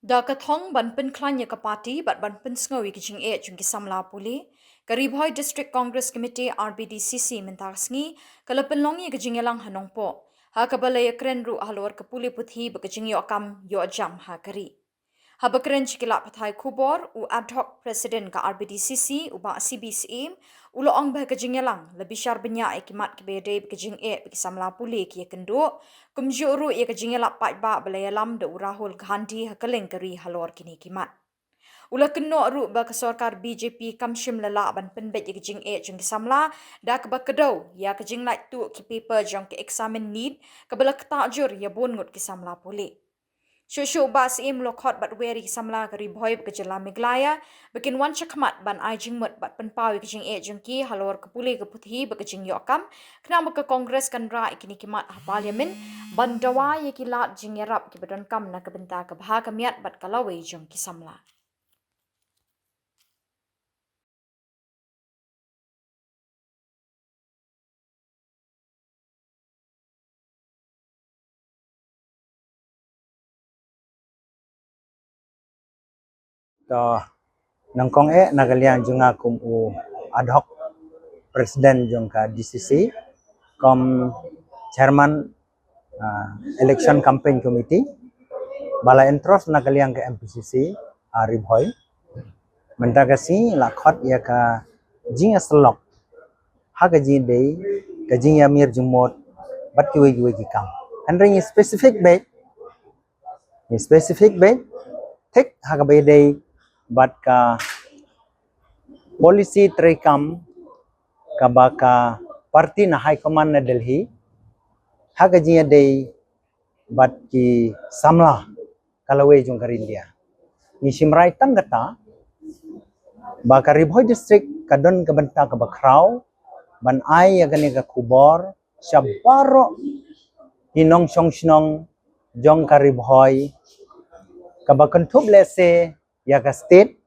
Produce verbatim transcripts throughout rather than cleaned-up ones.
Da ka thong ban pynkhlaiñ ïa ka party bad ban pynsngew ïa ka jingeh jong ki samla pule, ka Ri Bhoi District Congress Committee, R B D C C, mynta ka sngi ka la pynlong ïa ka jingïalang ha Nongpoh, ha kaba la ïakren ruh halor ka pule puthi bad ka jingïoh kam ïoh jam ha ka ri. Haba kren sha ki lad pathai khubor, u ad hoc president ka R B D C C, u Bah C B Syiem, u la ong ba ha ka jingïalang la bishar bniah ïa ki mat kiba ïadei bad ka jingeh ba ki samla pule ki ïakynduh, kumjuh ruh ïa ka jingïalap paidbah ba la ïalam da u Rahul Gandhi ha kylleng ka ri halor kine ki mat. U la kynnoh ruh ba ka sorkar B J P kam shym la lah ban pynbeit ïa ka jingeh jong ki samla da kaba kdew ïa ka jinglait tuh ki paper jong ka examen NEET, kaba la ktah jur ïa bun ngut ki samla pule. Shuh shuh u Bah Syiem u la khot bad wer ïa ki samla ka Ri Bhoi bad ka jylla Meghalaya ba kin wan shakhmat ban ai jingmut bad pynpaw ïa ka jingeh jong ki halor ka pule ka puthi bad ka jingïoh kam, khnang ba ka Congress kan rah ïa kine ki mat ha Parliament ban dawa ïa ki lad jingïarap kiba donkam na ka bynta ka bha ka miat bad ka lawei jong ki samla. To, nyngkong eh na ka liang jong nga kum u ad hoc president jong ka D C C, kum chairman, ah, election campaign committee, ba la entrust na ka liang ka M P C C, ah, Ri Bhoi. Mynta ka sngi la khot ïa ka jingïasyllok ha ka jingdei ka jingïamir jingmut bad kiwei kiwei ki kam. Hynrei ngi specific beit, ngi specific beit thik ha kaba ïadei bad ka policy treikam kaba ka party na High Command na Delhi ha ka jingïadei bad ki samla ka lawei jong ka ri India. Ngi shim rai tang kata ba ka Ri Bhoi District ka don ka bynta kaba khraw ban ai ïa kane ka khubor sha baroh ki nongshong shnong jong ka Ri Bhoi, kaba kynthup lehse ïa ka state,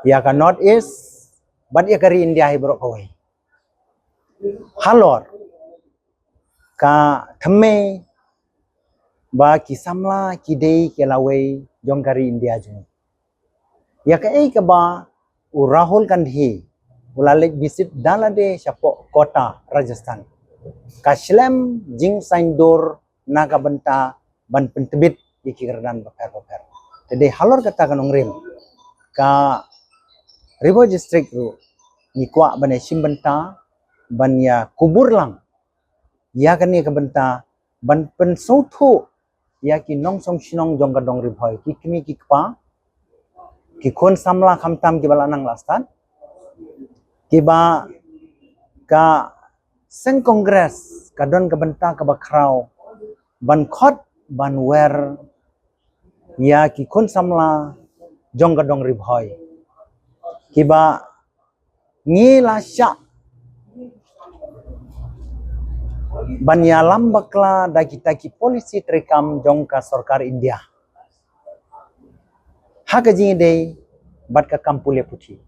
ïa ka North East, bad ïa ka ri India hi baroh kawei. Halor ka thymmei ba ki samla ki dei ki lawei jong ka ri India jong ngi. Ïa kaei kaba u Rahul Gandhi u la leit visit da lade shapoh Kota, Rajasthan, ka shlem jingsaiñdur na ka bynta ban pyntbit ïa ki kyrdan bapher bapher. Te dei halor kata ka nongrim, ka Ri Bhoi District ruh ngi kwah ban ïashim bynta ban ïakubur lang ïa kane ka bynta ban pynsngewthuh ïa ki nongshong shnong jong ka dong Ri Bhoi, ki kmie ki kpa, ki khun samla khamtam kiba la nang la stad, kiba ka seng Congress ka don ka bynta kaba khraw ban khot ban wer ïa ki khun samla jong ka dong Ri Bhoi, kiba ngi la shah ban ïalam bakla da kita ki policy treikam jong ka sorkar India ha ka jingïadei bad ka kam pule puthi.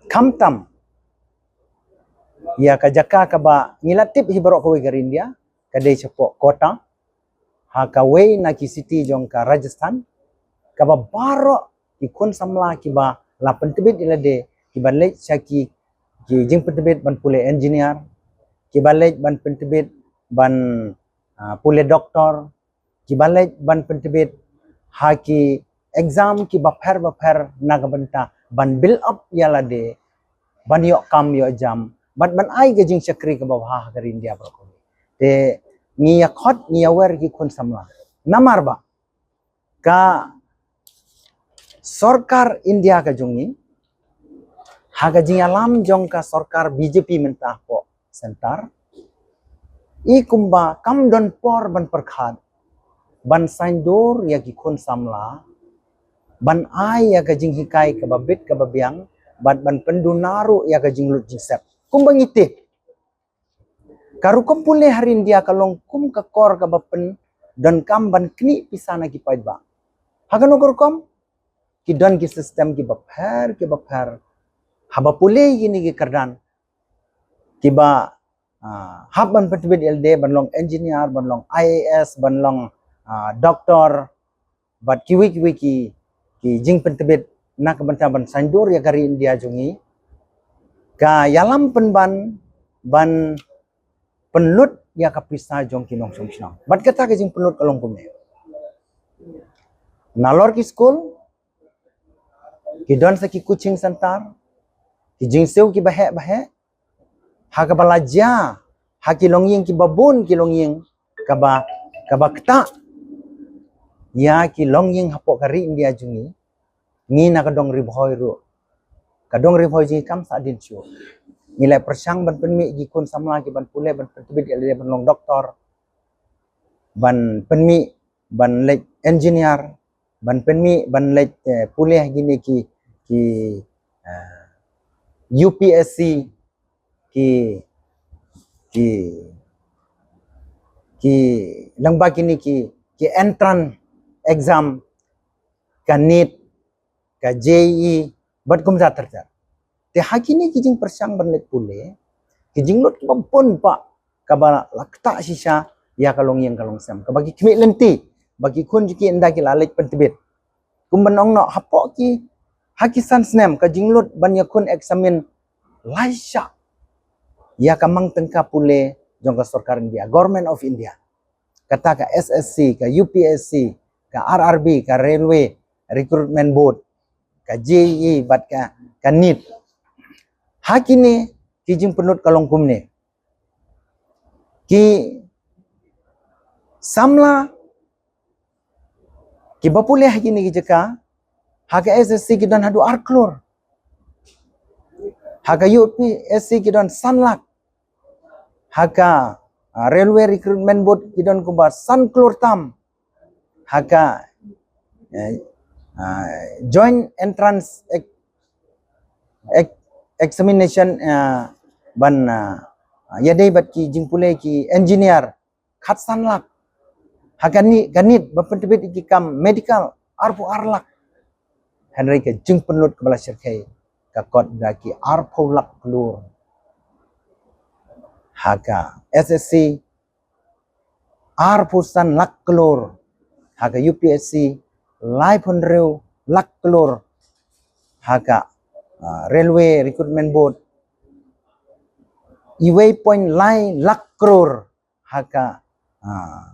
Khamtam ïa ka jaka kaba ngi la tip hi baroh kawei ka ri India, ka dei shapoh Kota, ha kawei na ki city jong ka Rajasthan, kaba baroh ki khun samla kiba la pyntbit ïa lade, kiba leit sha ki, ki jingpyntbit ban pule engineer, kiba leit ban pyntbit ban, ah, pule doktor, kiba leit ban pyntbit ha ki exam kiba pher bapher na ka bynta ban build up ïa lade, ban ïoh kam ïoh jam, bad ban ai ka jingshakri kaba bha ha ka ri India baroh kawei. Te ngi ïa khot, ngi ïa wer ki khun samla. Namar ba ka sorkar India ka jong ngi, ha ka jingïalam jong ka sorkar B J P mynta hapoh centre, i kumba kam don por ban pyrkhat ban saiñdur ïa ki khun samla, ban ai ïa ka jinghikai kaba bit kaba biang, bad ban pynduna ruh ïa ka jinglut jingsep. Kumba ngi tip, ka rukom pule ha ri India ka long kum ka kor kaba pyndonkam ban knieh pisa na ki paidbah. Ha kano ka rukom? Ki don ki system kiba pher kiba pher haba pule ïa kine ki kyrdan, kiba, ah, hap ban pyntbit ïa lade ban long engineer, ban long I A S, ban long, ah, doctor, bad kiwei kiwei ki, ki jingpyntbit na ka bynta ban saiñdur ïa ka ri India jong ngi, ka ïalam pynban ban pynlut ïa ka pisa jong ki nongshong shnong. Bad kata ka jingpynlut ka long kumne. Nalor ki skul, ki don sa ki coaching center, ki jingsiew kiba heh ba heh, ha kaba la jia ha ki longïing kiba bun, ki longïing kaba, kaba ktah ïa ki longïing hapoh ka ri India jong ngi. Ngi na ka dong Ri Bhoi ruh, ka dong Ri Bhoi jong ngi kam sa dien shuh. Ngi la pyrshang ban pynmih ki khun samla kiban pule, ban pyntbit ïa lade ban long doktor, ban pynmih ban leit engineer, ban pynmih ban leit, eh, pule ha kine ki, ki, eh, U P S C, ki, ki, ki, lyngba kine ki, ki entrance exam, ka NEET, ka J E E, bad kumta ter ter. Te ha kine ki jingpyrshang ban leit pule, ki jinglut kiba bun pat kaba la ktah shisha ïa ka longïing ka longsem, kaba ki khmih lynti ba ki khun jong ki ynda ki la leit pyntbit. Kumba ong noh, hapoh ki, ha ki san snem ka jinglut ban ïakhun examine lai shah ïa ka mang tyngka pule jong ka sorkar India, Government of India. Kata ka S S C, ka U P S C, ka R R B, ka Railway Recruitment Board, ka J E E, bad ka, ka NEET. Ha kine ki jingpynlut ka long kumne. Ki samla kiba pule ha kine ki jaka, ha ka S S C ki don haduh ar klur, ha ka U P S C ki don san lak, ha ka, ah, Railway Recruitment Board ki don kumba san klur tam, ha ka, eh, ah, Joint Entrance Ex-, Ex-, Examination, ah, ban, ah, ïadei bad ki jingpule ki engineer, khatsan lak. Ha ka NEET, ka NEET ba pyntbit ïa ki kam medical, arphew ar lak. Hynrei ka jingpynlut kaba la shyrkhei ka kot da ki arphew lak klur. Ha ka S S C, arphew san lak klur. Ha ka U P S C, laiphew hynriew lak klur. Ha ka, ah, Railway Recruitment Board, iwei point lai lak klur. Ha ka, ah,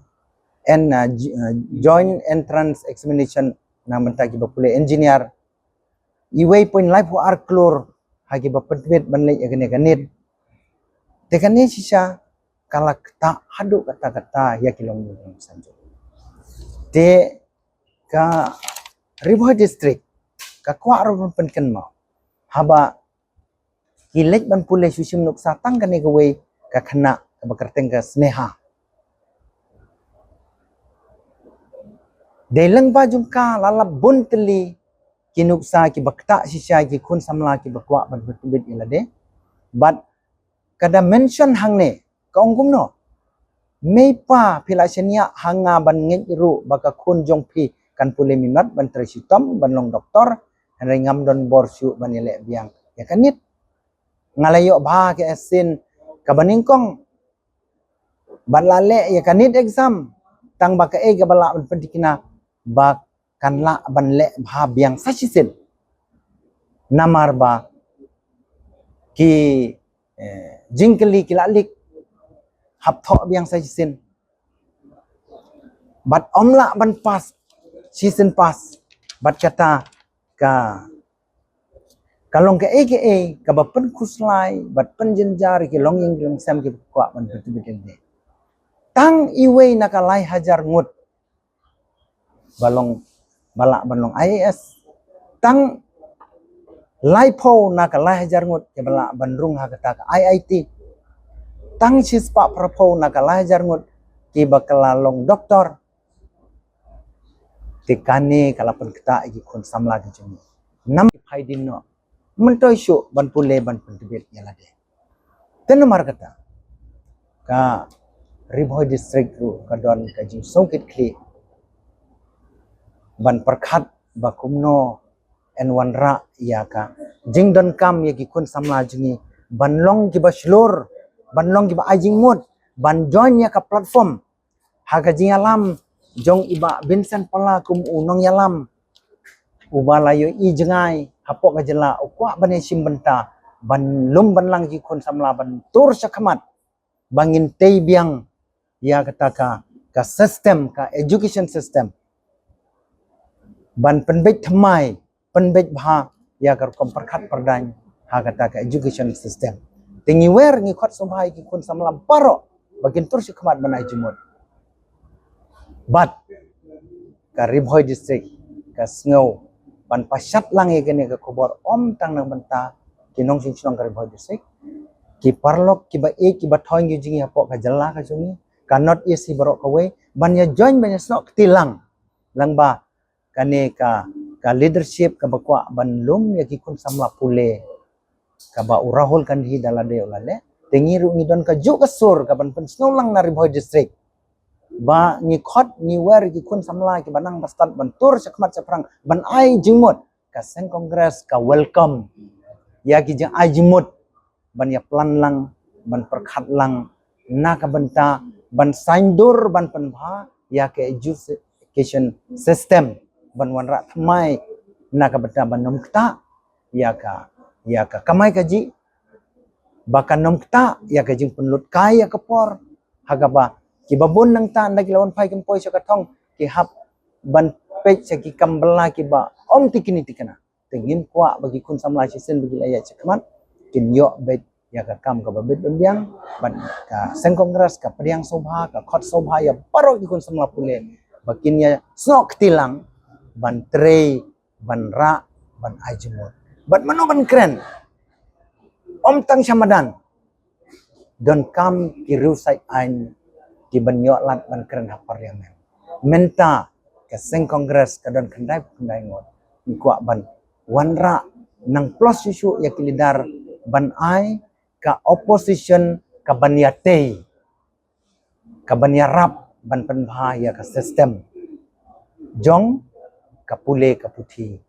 en, ah, j-, ah, Joint Entrance Examination na bynta kiba pule engineer, iwei point laiphew ar klur ha kiba pyntbit ban leit ïa kane ka NEET. Te kane shisha ka la ktah haduh katta katta ïa ki longïing longsem. Te ka Ri Bhoi District ka kwah ruh ban pynkynmaw, haba ki leit ban pule shu shim nuksa tang kane kawei ka khynnah kaba kyrteng ka Sneha. Dei lyngba jong ka la lap bun tylli ki nuksa kiba ktah shisha ïa ki khun samla kiba kwah ban pyntbit ïa lade. Bad ka da mention hangne, ka ong kumno: Mei pa, phi la shaniah ha nga ban ngeit ruh ba ka khun jong phi kan pule minot ban trei shitom ban long doktor, hynrei ngam don bor shuh ban ïaleh biang ïa ka NEET. Nga la ïoh bha ka sien kaba nyngkong bad la leh ïa ka NEET exam, tang ba kaei kaba lah ban pynthikna ba kan lah ban leh bha biang sa shisien. Namar ba ki, eh, jingkylli ki la lik, hap thoh biang sa shisien. Bad ym lah ban pass shisien pass. Bad kata ka, ka long kaei kaei kaba pynkhuslai bad pynjynjar ïa ki longïing longsem kiba kwah ban pyntbit ïa lade. Tang iwei na ka lai hajar ngut ba long, ba lah ban long I A S. Tang laiphew na ka lai hajar ngut kiba lah ban rung ha kata ka I I T. Tang shispah phraphew na ka lai hajar ngut kiba kylla long doktor. Te kane ka la pynktah ïa ki khun samla ki jong ngi. Namar ki phaidien noh, myntoi shuh ban pule ban pyntbit ïa lade. Te namar kata, ka Ri Bhoi District ruh ka don ka jingsngewkitkhlieh ban pyrkhat ba kumno yn wanrah ïa ka jingdonkam ïa ki khun samla jong ngi ban long kiba shlur, ban long kiba ai jingmut, ban join ïa ka platform ha ka jingïalam jong i Bah Vincent Pala kum u nongïalam uba la ïohi jngai hapoh ka jylla, u kwah ban ïashim bynta ban lum ban lang ki khun samla ban tur shakhmat ba ngin tei biang ïa kata ka, ka system, ka education system, ban pynbeit thymmai, pynbeit bha ïa ka rukom pyrkhat pyrdaiñ ha kata ka education system. Te ngi wer, ngi khot sngewbha ïa ki khun samla baroh ba kin tur shakhmat ban ai jingmut. Bad ka Ri Bhoi District ka sngew ban pashat lang ïa kane ka khubor ym tang na bynta ki nongshong shnong ka Ri Bhoi District, ki paralok kiba ïeit kiba thoiñ ki jong ngi hapoh ka jylla ka jong ngi, ka North East hi baroh kawei, ban ïa join, ban ïa snoh kti lang, lang ba kane ka, ka leadership kaba kwah ban lum ïa ki khun samla pule, kaba u Rahul Gandhi da lade u la leh. Te ngi ruh ngi don ka juh ka sur kaban pynsngew lang na Ri Bhoi District ba ngi khot, ngi wer ki khun samla kiba nang ba stad ban tur shakhmat shaphrang ban ai jingmut. Ka seng Congress ka welcome ïa ki jingai jingmut ban ïa plan lang, ban pyrkhat lang na ka bynta ban saiñdur, ban pynbha ïa ka education system, ban wanrah thymmai na ka bynta ban ym ktah ïa ka, ïa ka kamai kajih, ba kan ym ktah ïa ka jingpynlut kai ïa ka por. Ha kaba kiba bun nangta, ynda ki la wan phai kin poi sha ka thong, ki hap ban peit sha ki kam bylla kiba ym tikni tikna. Te ngim kwah ba ki khun samla shisien ba ki la ïaid shakhmat kin ïoh beit ïa ka kam kaba bit ban biang. Bad ka seng Congress ka pdiang sngewbha, ka khot sngewbha ïa baroh ki khun samla pule ba kin ïa snoh kti lang ban trei, ban rah, ban ai jingmut. Bad mano ban kren? Ym tang sha madan, donkam ki riew saiñ aiñ kiban ïoh lad ban kren ha Parliament. Mynta ka seng Congress ka don khyndai phew khyndai ngut. Ngi kwah ban wanrah nang plus shuh shuh ïa ki leader ban ai ka opposition kaban ïatei, kaban ïarap ban pynbha ïa ka system jong ka pule ka puthi,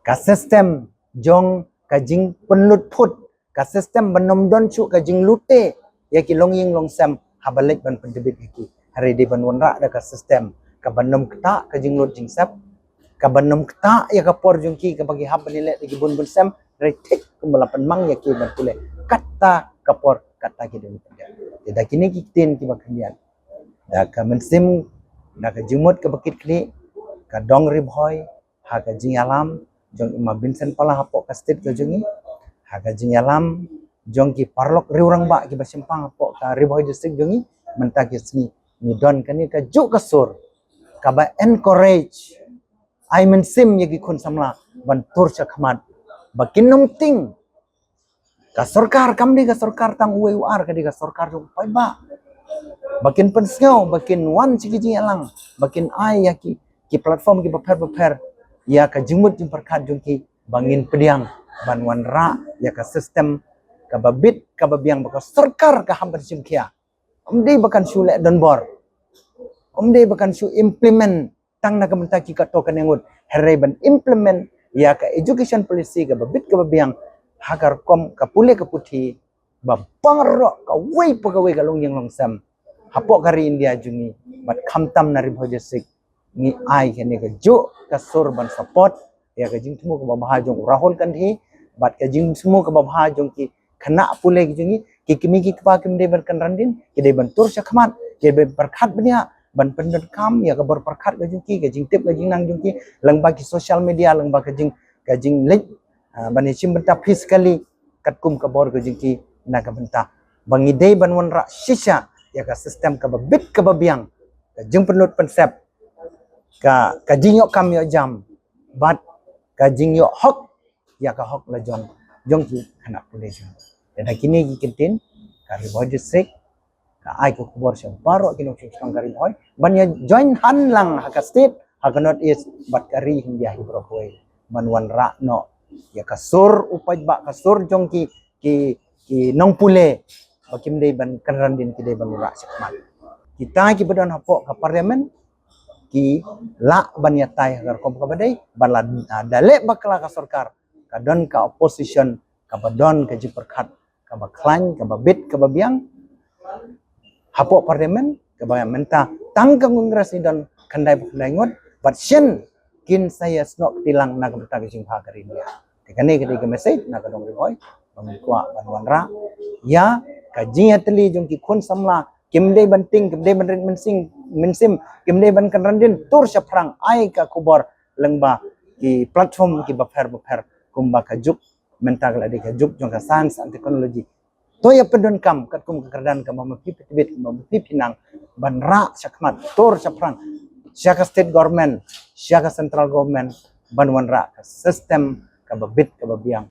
ka system jong ka jingpynlut phut, ka system ban ym don shuh ka jinglute ïa ki longïing longsem haba leit ban pyntbit ïa ki. Hynrei dei ban wanrah da ka system kaban ym ktah ka jinglut jingsep, kaban ym ktah ïa ka por jong ki kaba ki hap ban ïaleh da ki bun bun sem, hynrei thik kumba la pynmang ïa ki ban pule katta ka por katta ki dei ban pule. Te da kine ki ktien kiba khyndiat, da ka mynsiem, da ka jingmut kaba kit khlieh, ka dong Ri Bhoi ha ka jingïalam jong i Ma Vincent Pala hapoh ka state ka jong ngi, ha ka jingïalam jong ki paralok riew rangbah kiba shemphang hapoh ka Ri Bhoi District jong ngi, mynta ki sngi ngi don kane ka juh ka sur kaba encourage, ai mynsiem ïa ki khun samla ban tur shakhmat, ba kin ym tieng ka sorkar kam dei ka sorkar tang uwei u ar, ka dei ka sorkar jong u paidbah. Ba kin pynsngew, ba kin wan sha ki jingïalang, ba kin ai ïa ki, ki platform kiba pher ba pher ïa ka jingmut jingpyrkhat jong ki, ba ngin pdiang ban wanrah ïa ka system kaba bit kaba biang, ba ka sorkar ka hap ban shim khia. Ym dei ba kan shu leh donbor, ym dei ba kan shu implement tang na ka bynta ki katto katne ngut, hynrei ban implement ïa ka education policy kaba bit kaba biang ha ka rukom ka pule ka puthi, ba baroh kawei pa kawei ka longïing longsem hapoh ka ri India jong ngi, bad khamtam na Ri Bhoi District, ngi ai kane ka juh ka sur ban support ïa ka jingthmu kaba bha jong u Rahul Gandhi, bad ka jingthmu kaba bha jong ki khynnah pule ki jong ngi. Ki kmie ki kpa kim dei ban kynran dien, ki dei ban tur shakhmat, ki dei ban pyrkhat bniah, ban pyndonkam ïa ka bor pyrkhat ka jong ki, ka jingtip ka jingnang jong ki lyngba ki social media, lyngba ka jing, ka jingleit, ah, ban ïashim bynta physically katkum ka bor ka jong ki, na ka bynta ba ngi dei ban wanrah shisha ïa ka system kaba bit kaba biang, ka jingpynlut pynsep, ka, ka jingïoh kam ïoh jam, bad ka jingïoh hok ïa ka hok lajong jong ki khynnah pule jong ngi. Te da kine ki kyntien, ka Ri Bhoi District ka ai ka khubor sha baroh ki nongshong shnong ka Ri Bhoi ban ïa join hand lang ha ka state, ha ka North East, bad ka ri India hi baroh kawei, ban wanrah noh ïa ka sur u paidbah, ka sur jong ki, ki, ki nongpule, ba kim dei ban kynran dien, ki dei ban wanrah shakhmat. Kita kiba don hapoh ka Parliament ki lah ban ïatai ha ka rukom kaba dei, ban la, ah, da leh bakla ka sorkar, ka don ka opposition kaba don ka jingpyrkhat kaba khlaiñ, kaba bit kaba biang hapoh Parliament, kaba mynta tang ka Congress ngi don khyndai ba khyndai ngut bad shen kin sa ïa snoh kti lang na ka bynta ka jingbha ka ri India. Te kane ka dei ka message na ka dong Ri Bhoi ba ngi kwah ban wanrah ïa ka jingïatylli jong ki khun samla, kim dei ban tieng, kim dei ban rit mynsiem, mynsiem, kim dei ban kynran dien, tur shaphrang, ai ka khubor lyngba ki platform kiba pher ba pher kumba ka juk mynta ka la dei ka juk jong ka science and technology. To ïa pyndonkam katkum ka kyrdan kaba ma phi phi tbit, kaba ma phi phi nang ban rah shakhmat, tur shaphrang sha ka state government, sha ka central government ban wanrah ka system kaba bit kaba biang.